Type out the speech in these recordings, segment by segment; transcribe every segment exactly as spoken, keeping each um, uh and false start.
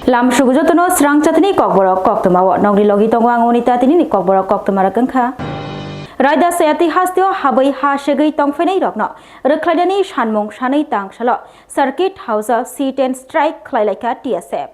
Lam sugu jotono srang chatini kokborok koktwmao. Nokni logi tongo ang Unita, tinini kokborok koktwma rok wngkha. Raida Sayati hasteo habwi ha segwi tongphainai rokno rwkhlainani sanmung sanwi tangsalo Circuit House-o sit and strike khlailaikha T S F.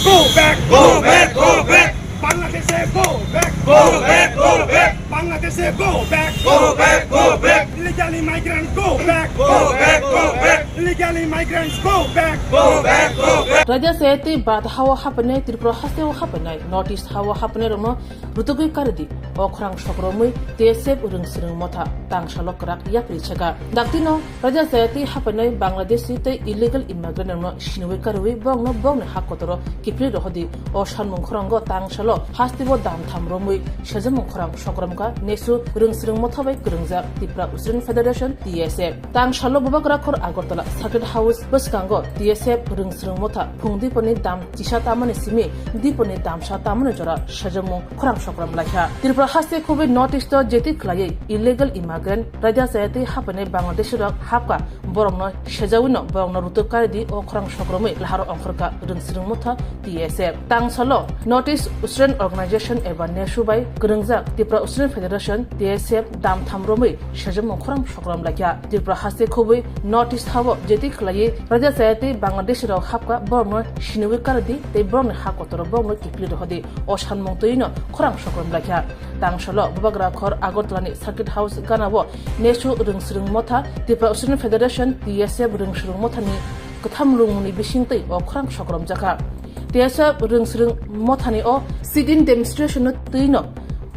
Go back, go back, go back. Bangladesh, go back, go back, go back. Bangladesh, go back, go back, go back. Illegal immigrants, go back, go back, go back. Illegal immigrants, go back, go back, go back. Raida Sayati Bharat hao haphainai, Tripura hasteo haphainai, North East hao haphainai rokno rutugwi karidi. O khorang sokromwi T S F rwngsrwng motha tangsalo kwrak yapri chega. Daktino Raida Sayati haphainai Bangladeshi tei illegal immigrant rokno siniwi karwi borokno borokni ha kotoro kiphilwi rohodi. O sanmung khorang o tangsalo hasteo dam tham romwi sejamung khorang sokrom kha NESU rwngsrwng motha bai kwrwngjak Tripura Student Federation, T S F. Tangsalo Bubagra khor Agartala Circuit House bwskango T S F rwngsrwng motha phung diponi dam chisa tamani simi diponi damsa tamani jora sejamung khorang sokrom laikha. Tripura haste khubui North East o jeti khlaiwi illegal immigrant Raida Sayati haphainai Bangladeshi rok hapkha, borokno sejawino borokno rutuk karidi. O khorang sokromwi laharo ongkhorkha rwngsrwng motha T S F. Tangsalo North East Student Organization eba NESU bai kwrwngjak Tripura Student Federation, T S F dam tham romwi sejamung khorang sokrom laikha. Tripura haste khubui North East hao jeti khlaiwi Raida Sayati Bangladeshi rok hapkha, borokno siniwi karidi tei borokni ha kotoro borokno kiphilwi rohodi. O sanmung twino khorang sokrom laikha. Tangsalo Bubagra khor Agartalani Circuit House ganao NESU rwngsrwng motha, Tripura Student Federation, T S F rwngsrwng mothani kwtham rwngmungni bisingtwi o khorang sokrom jakha. T S F rwngsrwng mothani o sit-in demonstration no twino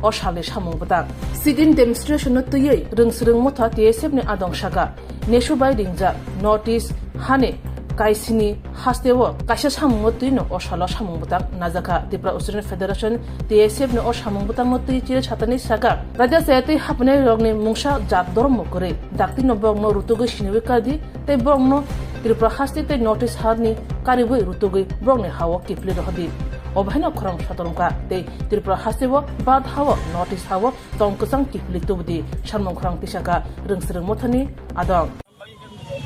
o salni samung bwtang. Sit-in demonstration no twiwi rwngsrwng motha T S F ni adong saka. NESU bai ringjak North East hani kaisini hasteo kaisa samungo twino o salo samung bwtang najakha. Tripura Student Federation, T S F ni o samung bwtangno twi chiri satani saka, Raida Sayati haphainai rokni mungsa jat dhormo kwrwi, daktino borokno rutugwi siniwi kardi tei borokno Tripura haste tei North East hani kariwi rutugwi borokni hao kiphilwi rohordi. Obo haino khorang sotoromkha tei Tripura hasteo Bharat hao North East hao tong kwchang kiphilwi tubudi, sanmung khorang tisaka rwngsrwng mothani adong.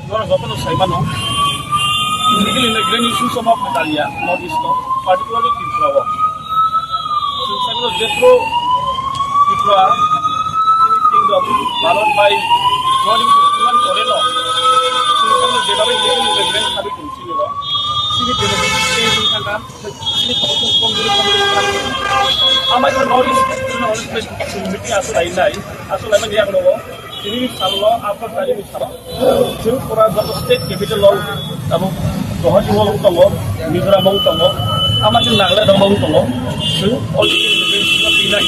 Norok jotono sai mano, illegal immigrant issue somo phatarya North East o, particularly Tripura o. Chwng sai mano, jetro Tripura, chini kingdom, Bharat bai joining khwlaiman pore no, chwng sai mano, jebabai illegal immigrant sabi tong chini rok, chini democratic state wngkha na, chini constitution kongkiri kongkiri khlai. Amai khe North East, North East meeting aswk lainai, aswk laimani yagulo o, tini salno, after tini salno. Chwng pura joto state capital o abo Guwahati o tongo, Mizoram o tongo, amani Nagaland o tongo. Chwng already immigration no pinai.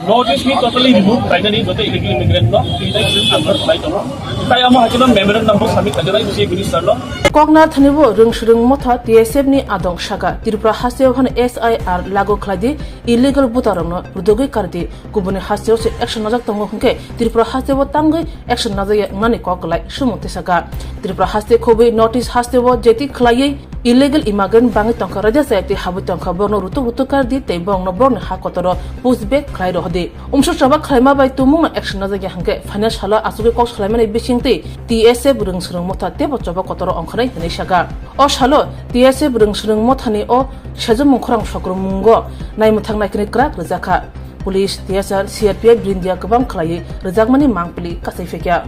North East ni totally remove kainani joto illegal immigrant no pinai chwng ang khlai tongo. Tai amo hakhe no memorandum bo submit khaijak nai chief minister no. Koknar thani bo rwngsrwng motha T S F ni adong saka Tripura hasteo phano S I R lagu khlai di, illegal voter rokno rudogwi kardi. Kubuni hasteo se action najak tongo hwnkhe Tripura hasteo tangwi action najaya wngnani kok kwlai sumung tisaka. Tripura haste khobwi North East hasteo jeti khwlaiwi illegal immigrant bangwi tongkha, raida chaya tei habwi tongkha, borokno rutuk rutuk kardi tei borokno borokni ha kotoro push back khwlai rohdi. Umsok choba khwlaima bai tumungno action najaya hwnkhe phaina salo achugwi kok salaimani bisingtwi T S F rwngsrwng motha teibo choba kotoro ongkhanai hwnwi saka. O salo T S F rwngsrwng mothani o sejamung khorang sokromungo naimwthang naikhe kwrak rwjakha. Police, T S R, C R P F brindia kwbang khwlaiwi rwjakmani mangpili kasai phaikha.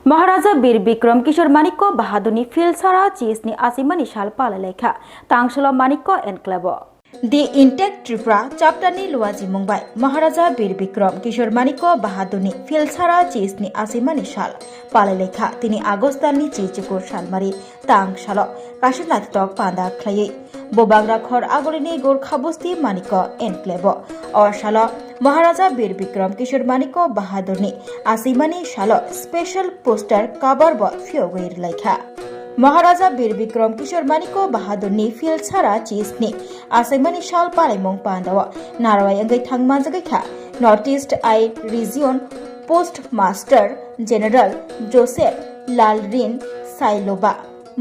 Maharaja Bir Bikram Kishore Manikya Bahadurni Philsara chis ni achimani sal palailaikha Tangsalo Manikya Enclave-o. The Intact Tripura chapter ni luajimung bai Maharaja Bir Bikram Kishore Manikya Bahadurni Philsara chis ni achimani sal palailaikha tini August ni chi chukur salmari. Tangsalo kaisa naithotok panda khlaiwi Bubagra khor agulini Gorkha Bosti Manikya Enclave-o. O salo Maharaja Bir Bikram Kishore Manikya Bahadurni achimani salo special poster cover bo phiyogwi rwlaikha. Maharaja Bir Bikram Kishore Manikya Bahadurni Philsara chis ni achimani sal palaimung pandao narwai wngwi thang manjagwi kha North East I Region Postmaster General Joseph Lalrin Sailoba.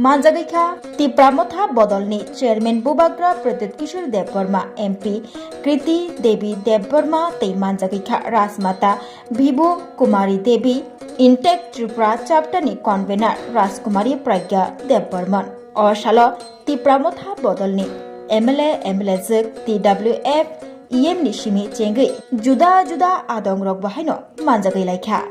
Manjagwi kha Tipra Motha Bodolni Chairman Bubagra Pradyut Kishore Debbarma, M P Kriti Devi Debbarma tei manjagwi kha Rajmata Bhibo Kumari Devi, Intact Tripura Chapter ni Convener Rajkumari Pragya Debbarman. O salo Tipra Motha Bodolni M L A, M L A jwk, T W F, E M ni simi chengwi juda juda adongrok bo haino manjagwi laikha.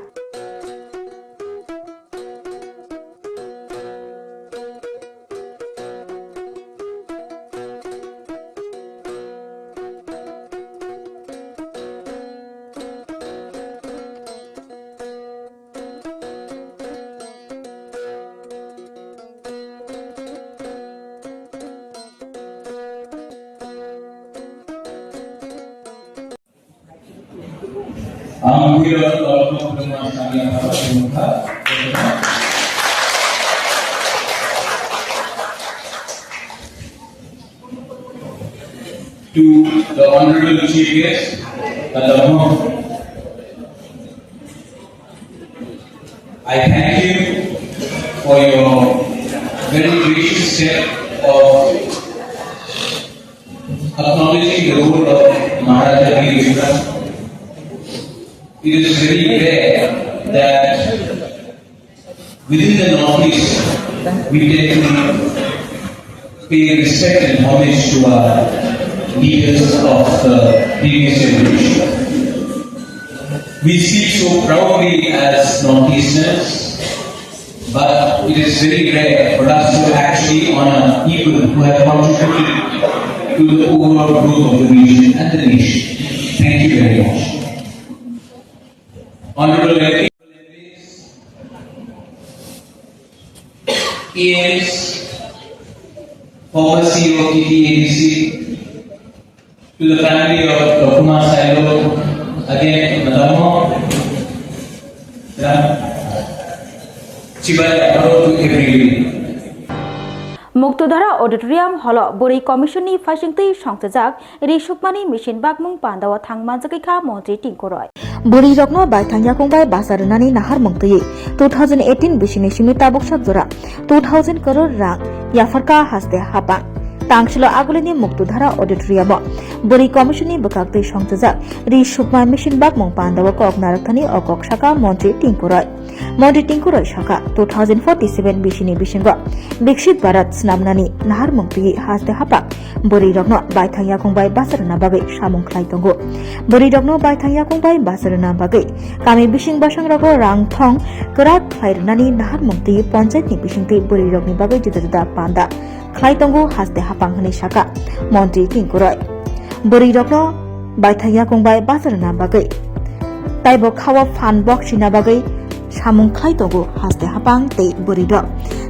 Ang Buya Kolmo Brahma Sangya Bhaba Sumukha. To the Honorable Chief Guest, at the moment, I thank you for your very gracious step of acknowledging the role of Maharaja Veer Vikram. It is very rare that within the Northeast we tend to pay respect and homage to our leaders of the previous generation. We speak so proudly as Northeasterners, but it is very rare for us to actually honor people who have contributed to the overall growth of the region and the nation. Thank you very much. Honorable M P, E Ms, former C E O of T T A D C, to the family of Kumar Sailo, again, Madam, Chibai, to everyone. Muktudhara Auditorium Hall o Bwrwi Commission ni phaisingtwi songchajak Ri Sukmani Machine Bakmung Pandao thang manjagwi kha Montri Tinku Roy. Bwrwi rokno baithang yakung bai basa rwnani naharmung twiwi two thousand eighteen bisingni simi tabuksa jora two thousand crore rang yapharkha haste hapang. Tangsilo agulini Muktudhara Auditorium o Bwrwi Commission ni bwkhaktwi songchajak Ri Sukma Machine Bakmung Pandao kok narwkthani o kok saka Montri Tinku Roy. Montri Tinku Roy saka, two thousand forty-seven bisini bisingo Viksit Bharat swnamnani naharmung twiwi haste hapang bwrwi rokno baithang yakung bai basa rwna bagwi samung khlai tongo. Bwrwi rokno baithang yakung bai basa rwna bagwi kami bising bwsang rogo rang thong kwrak khlai rwnani naharmung twiwi ponchayat ni bisingtwi bwrwi rokni bagwi juda juda panda khlai tongo haste hapang hwnwi saka Montri Tinku Roy. Bwrwi rokno baithang yakung bai basa rwna bagwi taibo khao phan bok sina bagwi samung khlai tongo haste hapang tei bwrwi rok.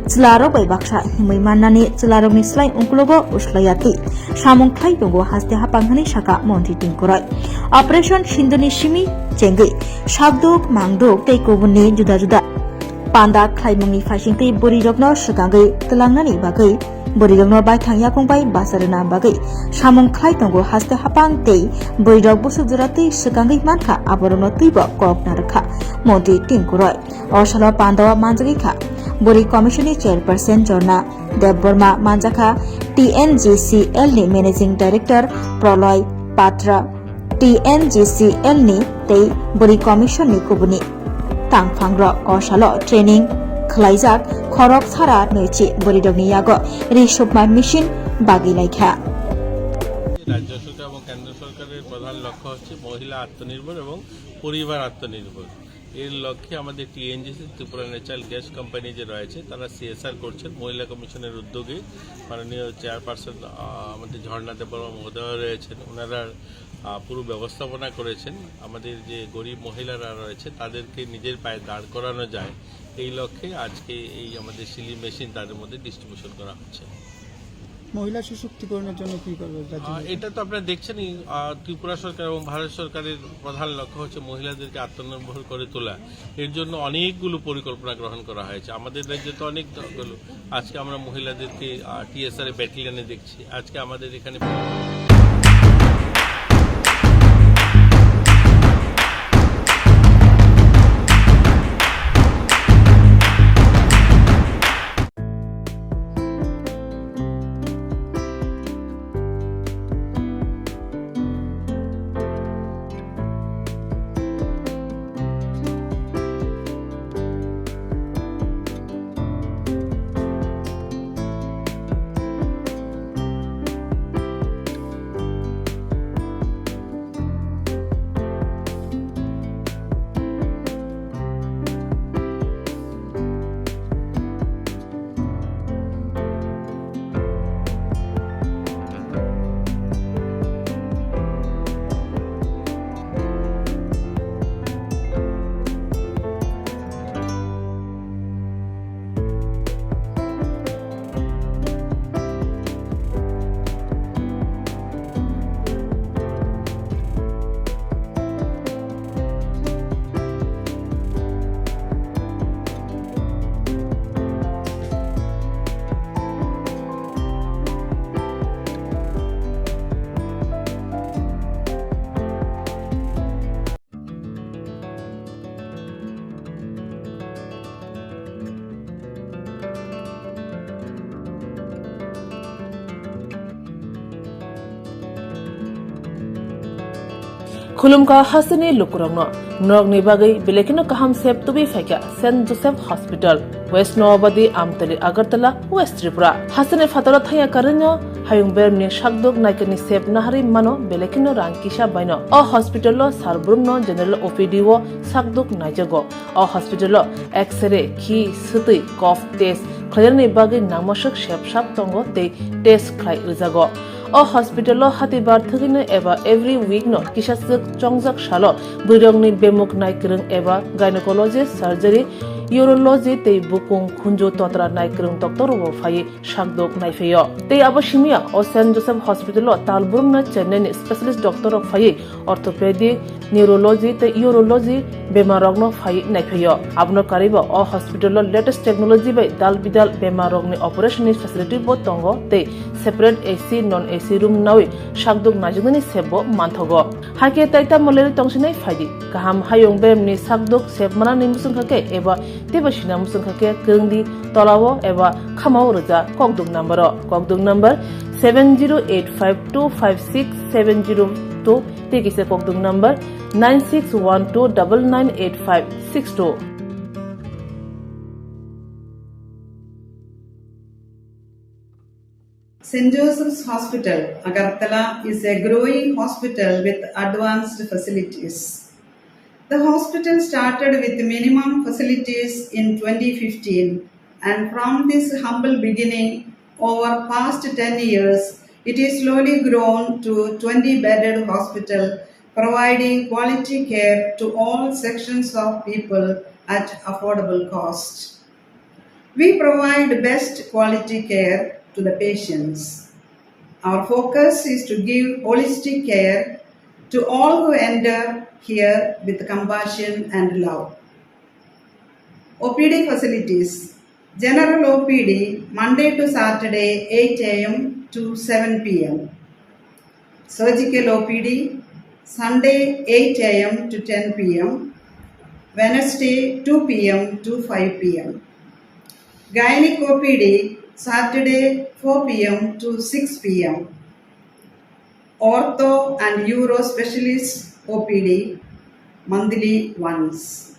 Chwla rok bai baksa himwi mannani chwla rokni slai ungkulogo uslai ya twi samung khlai tongo haste hapang hwnwi saka Montri Tinku Roy. Operation Sindhuni simi chengwi sakduk mangduk tei kubunni juda juda panda khlaimungni phaisingtwi bwrwi rokno swkangwi twlangnani bagwi bwrwi rokno baithang yakung bai basa rwna bagwi samung khlai tongo haste hapang tei bwrwi rok bwswk jora twi swkangwi mankha aborokno twibo kok narwkha Montri Tinku Roy. O salo pandao manjagwi kha Bwrwi Commission ni Chairperson Jorna Debbarma, manjakha T N G C L ni Managing Director Praloy Patra, T N G C L ni tei Bwrwi Commission ni kubuni tangphangrok o salo training khwlaijak khorok sara nwichi bwrwirokni yago ri sukma machine bagwi laikha. রাজ্য সরকার এবং কেন্দ্র সরকারের প্রধান লক্ষ্য হচ্ছে মহিলা আত্মনির্ভর এবং পরিবার আত্মনির্ভর। এর লক্ষ্যে আমাদের টিএনজিসি, ত্রিপুরা ন্যাচারাল গ্যাস কোম্পানি যে রয়েছে, তারা সিএসআর করছেন মহিলা কমিশনের উদ্যোগে। মাননীয় চেয়ারপারসন, আহ, আমাদের ঝর্ণা দেববর্মা মহোদয় রয়েছেন, ওনারা, আহ, পুরো ব্যবস্থাপনা করেছেন। আমাদের যে গরিব মহিলারা রয়েছে, তাদেরকে নিজের পায়ে দাঁড় করানো যায়, এই লক্ষ্যে আজকে এই আমাদের সিলি মেশিন তাদের মধ্যে ডিস্ট্রিবিউশন করা হচ্ছে। মহিলা সশক্তিকরণের জন্য কি করবে রাজ্য আহ, সরকার? এটা তো আপনারা দেখছেনই, আহ, ত্রিপুরা সরকার এবং ভারত সরকারের প্রধান লক্ষ্য হচ্ছে মহিলাদেরকে আত্মনির্ভর করে তোলা। এর জন্য অনেকগুলো পরিকল্পনা গ্রহণ করা হয়েছে। আমাদের রাজ্যে তো অনেকগুলো। আজকে আমরা মহিলাদেরকে, আহ, টিএসআর এ ব্যাটালিয়নে দেখছি। আজকে আমাদের এখানে Khulumkha hasteni lukurokno, norokni bagwi belai kheno kaham sep tubui phaikha Saint Joseph Hospital, West Noabadi, Amtali, Agartala, West Tripura. Hasteni phataro thangya karwino hayung beremni sakduk naikani sep naharwi mano belai kheno rang kisa baino. O hospital-o sar brumno general O P D-o sakduk naijago. O hospital-o X-ray, khi, swtwi, cough test khlainani bagwi nangmaswk sep sap tongo tei test khlai rwjago. O hospital-o hatibar thwgwino eba every week-no kisaswk chongjak salo bwrwirokni bemuk naikwrwng eba gynecologist, surgery, urology tei bukung khunju totra naikwrwng doctor-rokbo phaiwi sakduk naiphaio. Tei abo simiya o Saint Joseph Hospital-o tal brumno Chennai-ni specialist doctor-rok phaiwi orthopedic, neurology tei urology bemarrokno phaiwi naiphaio. Abono karwibo o hospital-o latest technology bai dal bidal bemarrokni operation-ni facility-bo tongo tei separate A C, non A C room nawi sakduk naijaknani sepbo manthogo. Haikhe tai tamo lerwi tongsinai phaidi. Kaham hayung beremni sakduk sep manani muchungkha khe eba teibo sina muchungkha khe kwrwngdi tolao eba khamao rwja kokduk number-o. Kokduk number seven zero eight five two five six seven zero two tei kisa kokduk number nine six one two double nine eight five six two. Saint Joseph's Hospital, Agartala is a growing hospital with advanced facilities. The hospital started with minimum facilities in twenty fifteen, and from this humble beginning, over past ten years, it is slowly grown to twenty bedded hospital, providing quality care to all sections of people at affordable cost. We provide best quality care to the patients. Our focus is to give holistic care to all who enter here with compassion and love. O P D facilities. General O P D, Monday to Saturday, eight A M to seven P M. Surgical O P D, Sunday, eight A M to ten P M, Wednesday, two P M to five P M. Gynec O P D, Saturday, four P M to six P M. Ortho and Uro Specialist O P D, monthly once.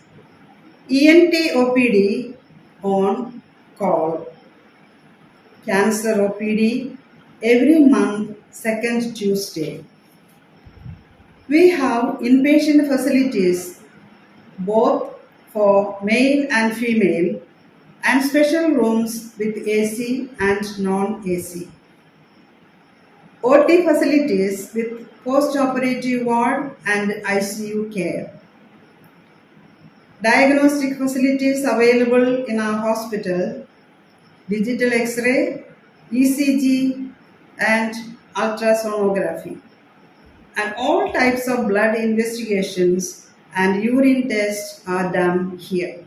E N T O P D on call. Cancer O P D every month, second Tuesday. We have inpatient facilities both for male and female and special rooms with A C and non-A C. O T facilities with post-operative ward and I C U care. Diagnostic facilities available in our hospital, digital X-ray, E C G, and ultrasonography, and all types of blood investigations and urine tests are done here.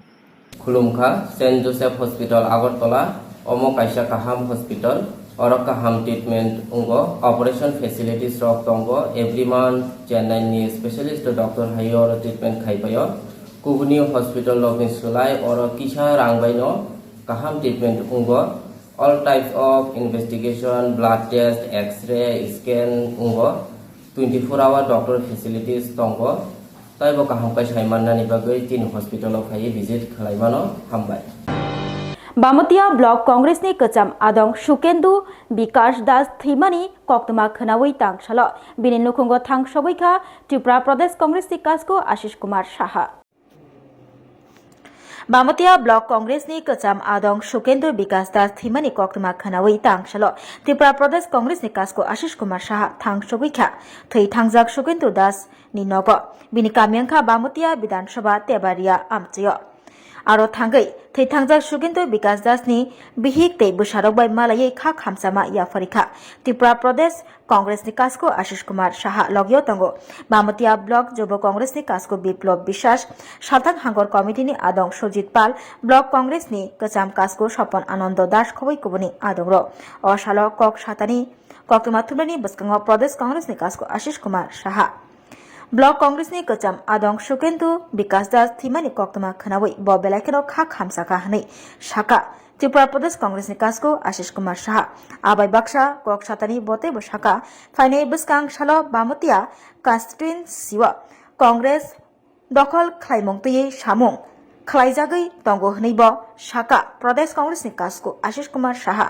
Khulumkha, Saint Joseph Hospital, Agartala, omo kaisa kaham hospital, oro kaham treatment wngo, operation facilities rok tongo, every month Chennai ni specialist doctor hai oro treatment khai paio. Kubuni hospital rokni swlai oro kisa rang bai no kaham treatment wngo. All types of investigation, blood test, X-ray, scan wngo. Twenty four hour doctor facilities tongo. Taibo kaham khe sai mannani bagwi chini hospital o phaiwi visit khlai mano. Hambai. Bamatia Block Congress ni kwcham adong Sukendu Bikash Das thwimani koktwma khwnawi tangsalo bini nukhungo thang sogwi kha Tripura Pradesh Congress ni kasko Ashish Kumar Saha. Bamatia Block Congress ni kwcham adong Sukendra Bikas Das thwimani koktwma khwnawi tangsalo Tripura Pradesh Congress ni kasko Ashish Kumar Saha thang sogwi kha. Thwi thangjak Sukendra Das ni nogo. Bini kami wngkha Bamatia Bidhan Sabha Tebaria amchio. Aro thangwi thwi thangjak Sukendra Bikas Das ni bihik tei bwsarok bai malaiwi kha khamsama yapharikha. Tripura Pradesh Congress ni kasko Ashish Kumar Saha logio tongo. Bamatia Block Jobo Congress ni kasko Biplab Biswas, Salthang Hangor Committee ni adong Surjit Pal, Block Congress ni kwcham kasko Sopon Anando Das khoboi kubuni adongrok. O salo kok satani koktwma thumnani bwskango Pradesh Congress ni kasko Ashish Kumar Saha. Block Congress ni kwcham adong Sukendu Bikas Das thwimani koktwma khwnawi bo belai kheno kha khamsakha hwnwi sakha. Tripura Pradesh Congress ni kasku Ashish Kumar Saha. Abai baksa kok satani bo teibo saka, phainai bwskang salo Bamutia constituency o Congress dokhol khlaimung twiwi samung khlaijagwi tongo hwnwibo saka Pradesh Congress ni kasku Ashish Kumar Saha.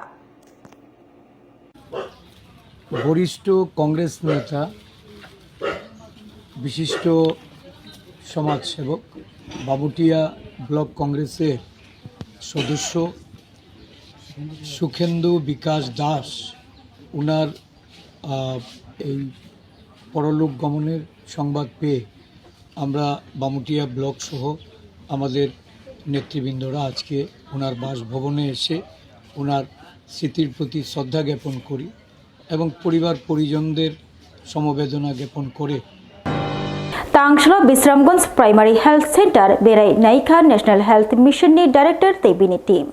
বরিষ্ঠ কংগ্রেস নেতা, বিশিষ্ট সমাজসেবক, বামুটিয়া ব্লক কংগ্রেসের সদস্য সুখেন্দু বিকাশ দাস, ওনার, আহ, এই পরলোক গমনের সংবাদ পেয়ে আমরা বামুটিয়া ব্লক সহ আমাদের নেতৃবৃন্দরা আজকে ওনার বাসভবনে এসে ওনার স্মৃতির প্রতি শ্রদ্ধা জ্ঞাপন করি এবং পরিবার পরিজনদের সমবেদনা জ্ঞাপন করে। Tangsalo Bisramganj Primary Health Center berai naikha National Health Mission ni Director tei bini team.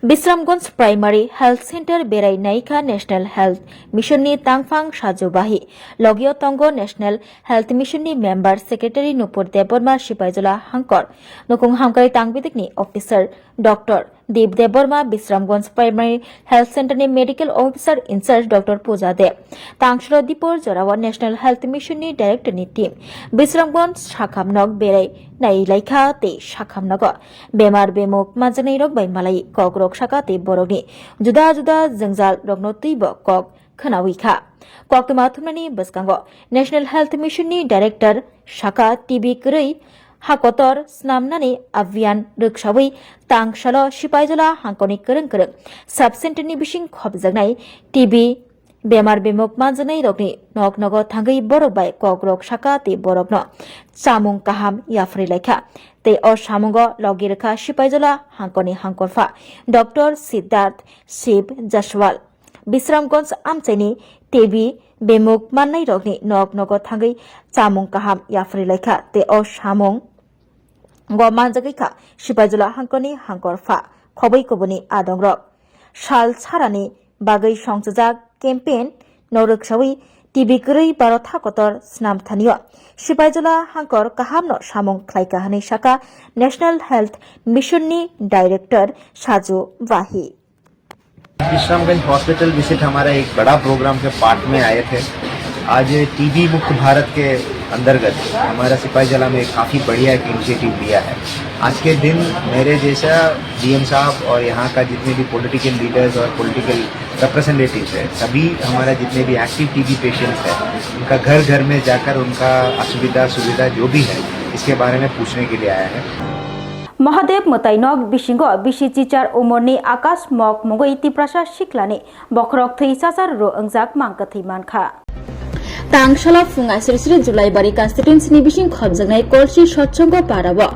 Bisramganj Primary Health Center berai naikha National Health Mission ni tangphang Sajo Bahi, logio tongo National Health Mission ni member secretary Nupur Debbarma, Sipaijala Hangkor, nukung hamkrai tangbidik ni officer Doctor Deep Debbarma, Bisramganj Primary Health Center ni Medical Officer in charge Doctor Puja De. Tangsalo Dipor jorao National Health Mission ni Director ni team Bisramganj sakhamnog berai nai laikha tei sakhamnogo bemar bemuk manjaknai rok bai malai kok rok saka tei borokni juda juda jwngjal rokno twibo kok khwnawi kha. Koktwma thumnani bwskango National Health Mission ni Director saka T B kwrwi hakotor snamnani abhiyan rwksawi Tangsalo Sipaijala hangkoni kwrwng kwrwng sub center ni bising khopjaknai T B bemar bemuk manjaknai rokni nok nogo thangwi borok bai kok rok saka tei borokno chamung kaham yapharwi laikha. Tei o samungo logi rwkha Sipaijala hangkoni hangkorpha Doctor Siddharth Shiv Jaswal. Bisramganj amchaini T B bemuk mannai rokni nok nogo thangwi chamung kaham yapharwi laikha tei o samung go manjagwi kha Sipaijala hangkoni hangkor pha khobwi kubuni adongrok. Sal sarani bagwi songchajak campaign no rwksawi T B kwrwi Bharat hakotor snam thanio Sipaijala hangkor kahamno samung khlaikha hwnwi saka National Health Mission ni Director Saju Wahi. Bishramganj hospital visit हमारा एक बड़ा प्रोग्राम के पार्ट में आए थे। आज टीबी मुक्त भारत के अंतर्गत हमारा सिपाही जला में काफ़ी बढ़िया एक इनिशिएटिव लिया है। आज के दिन मेरे जैसा डीएम साहब और यहाँ का जितने भी पॉलिटिकल लीडर्स और पॉलिटिकल रिप्रेजेंटेटिव्स हैं, सभी हमारा जितने भी एक्टिव टीबी पेशेंट्स हैं, उनका घर घर में जाकर उनका असुविधा सुविधा जो भी है, इसके बारे में पूछने के लिए आया है। Mahadev mwtai nok bisingo bisi chichar umorni Akash Mok mungwi Tiprasa siklani bokhorok thwi chachar rw wngjak mang kwthwi mankha. Tangsalo phung aisri sri Julaibari constituency ni bising khopjaknai Kolsi Sotsongo parao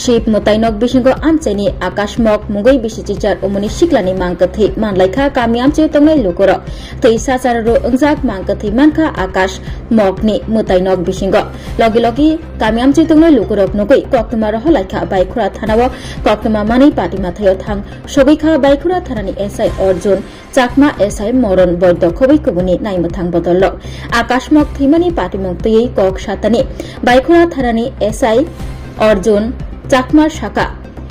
Shiv mwtai nok bisingo amchaini Akash Mok mungwi bisi chichar umorni siklani mang kwthwi manlaikha kami amchaio tongnai lukurok. Twi sachar rw wngjak mang kwthwi mankha Akash Mokni mwtai nok bisingo. Logi logi kami amchaio tongnai lukurok nugwi koktwma rohorlaikha Baikhura thanao. Koktwma manwi party mathaio thang sogwi kha Baikhura thanani S I Arjun Chakma, S I Moron Boiddo khobwi kubuni naimwthang bodolrok. Akash Mok thwimani patimung twiwi kok satani Baikhura thanani S I Arjun Chakma saka,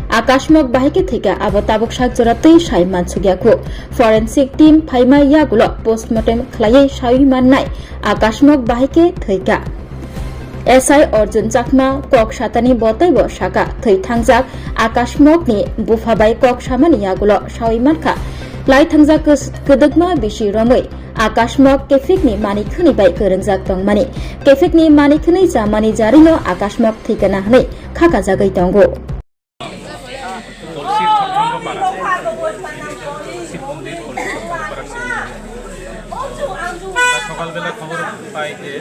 Akash Mok bahai khe thwikha, abo tabuk sak jora twi sai mansukya khu. Forensic team phaima yagulo postmortem khlaiwi saui mannai Akash Mok bahai khe thwikha. S I Arjun Chakma kok satani bo teibo saka, thwi thangjak Akash Mokni bupha bai kok samani yagulo saui mankha. Lai thangjak kwdwkma bisi romwi Akash Mok kephikni manik hwnwi bai kwrwngjak tongmani. Kephikni manik hwnwi chamani jarino Akash Mok thwikana hwnwi khakajagwi tongo. কলসির সৎসঙ্গ পাড়া, শিব মন্দির কলসির সৎসঙ্গ পাড়া শিব মন্দির। আমরা সকালবেলা খবর পাই যে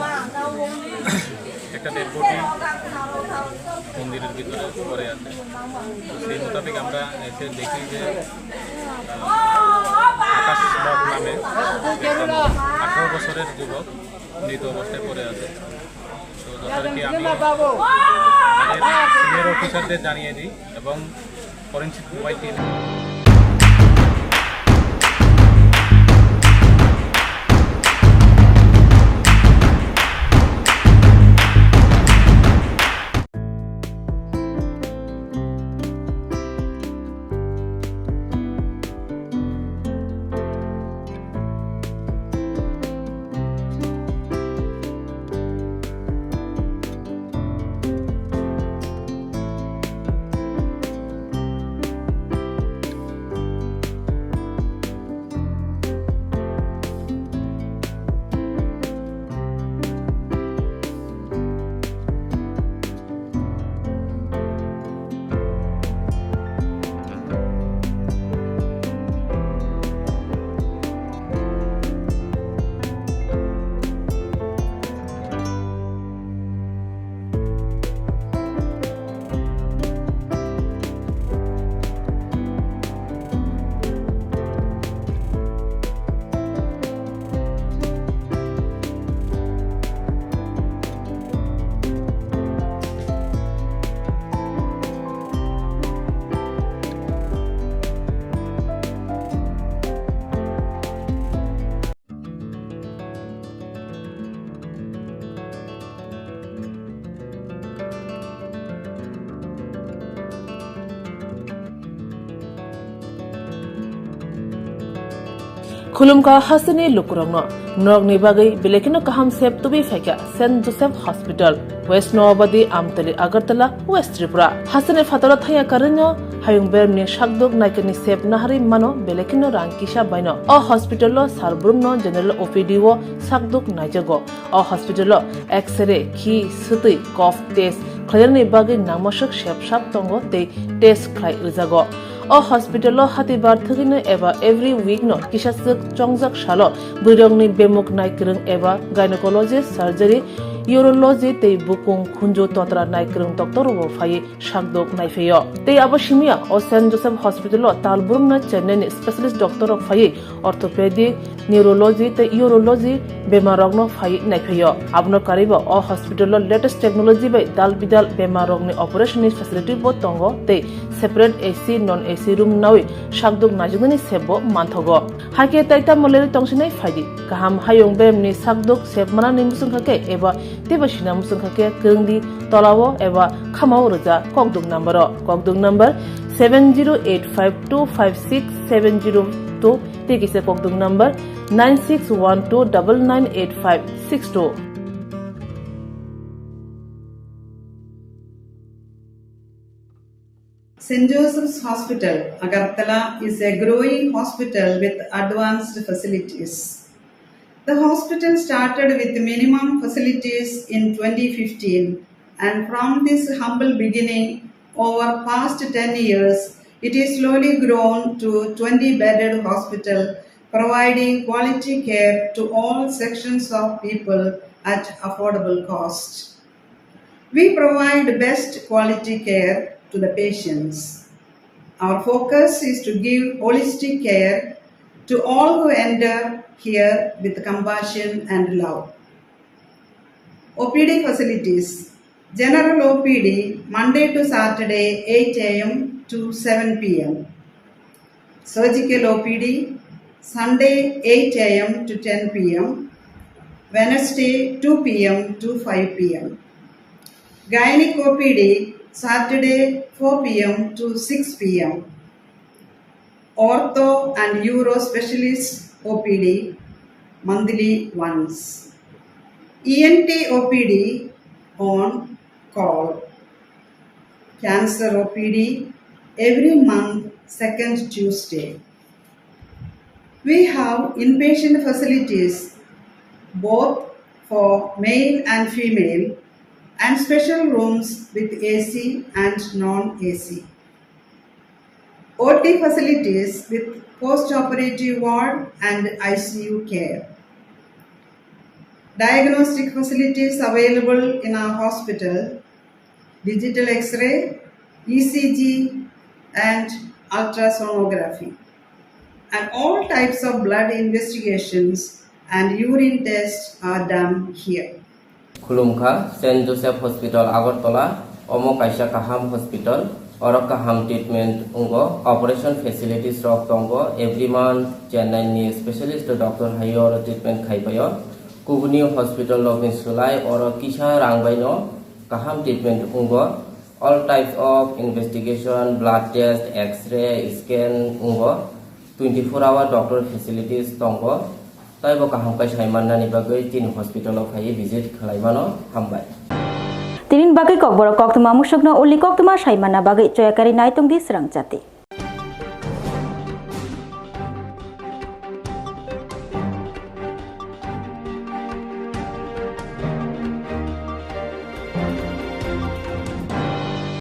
একটা ডেড বডি মন্দিরের ভিতরে পড়ে আছে। তো সেই মোতাবেক আমরা এসে দেখি যে, আহ, আকাশ মগ নামে একটা আঠারো বছরের যুবক মৃত অবস্থায় পড়ে আছে। তো যথারীতি আমি আমাদের সিনিয়র অফিসারদের জানিয়ে দিই এবং forensic mobile team Khulumkha hasteni lukurokno, norokni bagwi belekino kaham sep tubui phaikha Saint Joseph Hospital, West Noabadi, Amtali, Agartala, West Tripura. Hasteni phataro thangya karwino hayung beremni sakduk naikani sep naharwi mano belekino rang kisa baino. O hospital-o sal brumno general O P D-o sakduk naijago. O hospital-o X-ray, khi, swtwi, cough test khlainani bagwi nangmaswk sep sap tongo tei test khlai rwjago. O hospital-o hatibar thwgwino eba every week-no kisaswk chongjak salo bwrwirokni bemuk naikwrwng eba gynecologist, surgery, urology tei bukung khunju totra naikwrwng doctor-rokbo phaiwi sakduk naiphaio. Tei abo simiya o Saint Joseph Hospital-o tal brumno Chennai-ni specialist doctor-rok phaiwi orthopedic, neurology tei urology bemarrokno phaiwi naiphaio. Abono karwibo o hospital-o latest technology bai dal bidal bemarrokni operation-ni facility-bo tongo tei separate A C, non A C room nawi sakduk naijaknani sepbo manthogo. Hakhe tai tamo lerwi tongsinai phaidi. Kaham hayung beremni sakduk sep manani muchungkha khe eba teibo sina muchungkha khe kwrwngdi tolao eba khamao rwja kokduk number-o. Kokduk number seven zero eight five two five six seven zero two tei kisa kokduk number nine six one two double nine eight five six two. Saint Joseph's Hospital, Agartala is a growing hospital with advanced facilities. The hospital started with minimum facilities in twenty fifteen, and from this humble beginning, over past ten years, it is slowly grown to twenty bedded hospital, providing quality care to all sections of people at affordable cost. We provide best quality care to the patients. Our focus is to give holistic care to all who enter here with compassion and love. O P D facilities. General O P D, Monday to Saturday, eight A M to seven P M. Surgical O P D, Sunday, eight A M to ten P M, Wednesday, two P M to five P M. Gynec O P D, Saturday, four P M to six P M. Ortho and Uro Specialist O P D, monthly once. E N T O P D on call. Cancer O P D every month, second Tuesday. We have inpatient facilities both for male and female and special rooms with A C and non-A C. O T facilities with post-operative ward and I C U care. Diagnostic facilities available in our hospital: digital X-ray, E C G, and ultrasonography. And all types of blood investigations and urine tests are done here. Khulumkha, Saint Joseph Hospital, Agartala, omo kaisa kaham hospital, oro kaham treatment wngo, operation facilities rok tongo, every month Chennai ni specialist doctor hai oro treatment khai paio. Kubuni hospital rokni swlai oro kisa rang bai no kaham treatment wngo. All types of investigation, blood test, X-ray, scan wngo. Twenty four hour doctor facilities tongo. Taibo kaham khe sai mannani bagwi chini hospital o phaiwi visit khlai mano. Hambai. Tinin bagwi kokborok koktwma musukno uli koktwma sai manna bagwi choya kari nai tongdi swrang jati.